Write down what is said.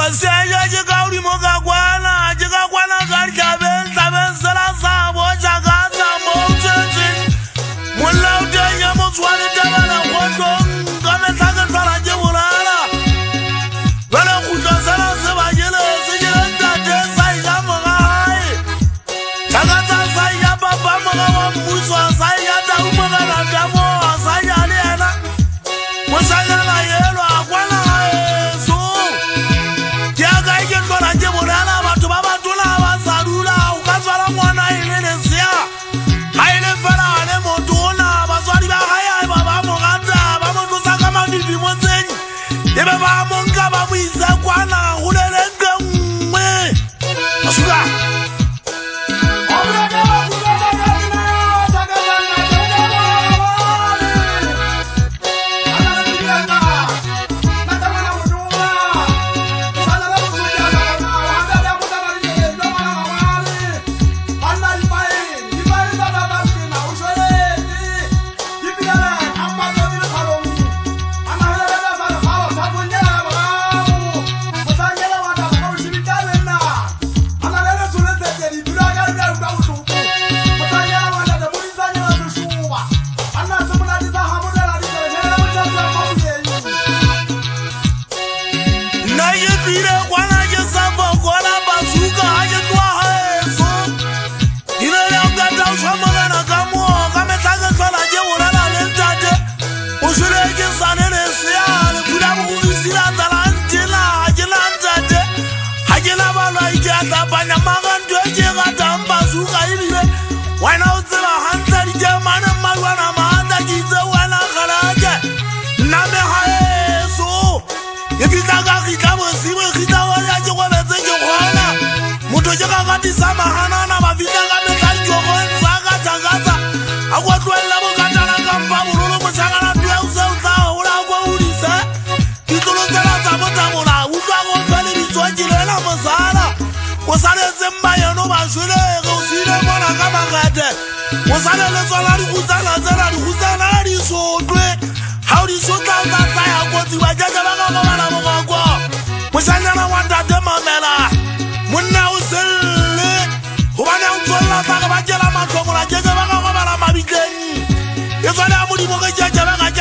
Seja ke ka hodimo ka kwana, ke ka kwana ka ditlhabeng, tlhabeng sela sa boja ka tsa mo tswetseng. Monna o teng ya motshwane tabana kgotlong, ka mehla ke tlhola ke bolala. Jwale kgutlo sena se bakile se jele ntate sa ja mora hae. Thakatsa sa ja papa mora wa mmuso, sa ja tau morena Tamoa, sa ja le yena. Moshanyana elwa kwana haeso. Ke ya kae ke hlola ke bolela batho ba batona ba sa dula o ka tswala ngwana e le lesea. Ha e le fela a le motona batswadi ba hae haeba ba mo rata ba mo tlosa ka mafifi motseng ebe ba mo nka ba mo isa kwana hole le nto e nngwe. Masuka. Nna ke tlile kwana ke sa fokola bazuka ha ke tloha haeso. Ile la nka tau morena ka moo ka mehla ke hlola ke bolela le ntate. O shwele ke sa le lesea lefu la borurisi la tla la ntena ha ke na ntate. Ha ke na balwai ke a hlapanya mara ntho e ke e ratang bazuka ebile wena o tseba hantle dikemane mmalwana maatla ke itse wena kgalake nna mehaeso ke fihla ka kgitla bosibo kgitla hoja ke robetse ke kgona motho ke kakatisa mahanana ba fihla ka mehla dikorong tsa ka thakatsa a ko tlohella bokatana kampa bololo motjhakana ntho eo se o tla hola ko hodise ditlolo tsena tsa botabola utlwa go fe lebitso ke lela mosala o saletseng ba yeno ba shwele re o siile mona ka makgethe o sale le tsona dikgutsana tsena dikgutsana di sotlwe ha o di sotla o tla hlaya kotsi ba keke ba ka robala boroko moshanyana wa ntate mamela monna o selle gobane a ntswelela o tla re bakela matlhomola keke ba ka robala mabitleng e tswale ya modimo re keke ba ka.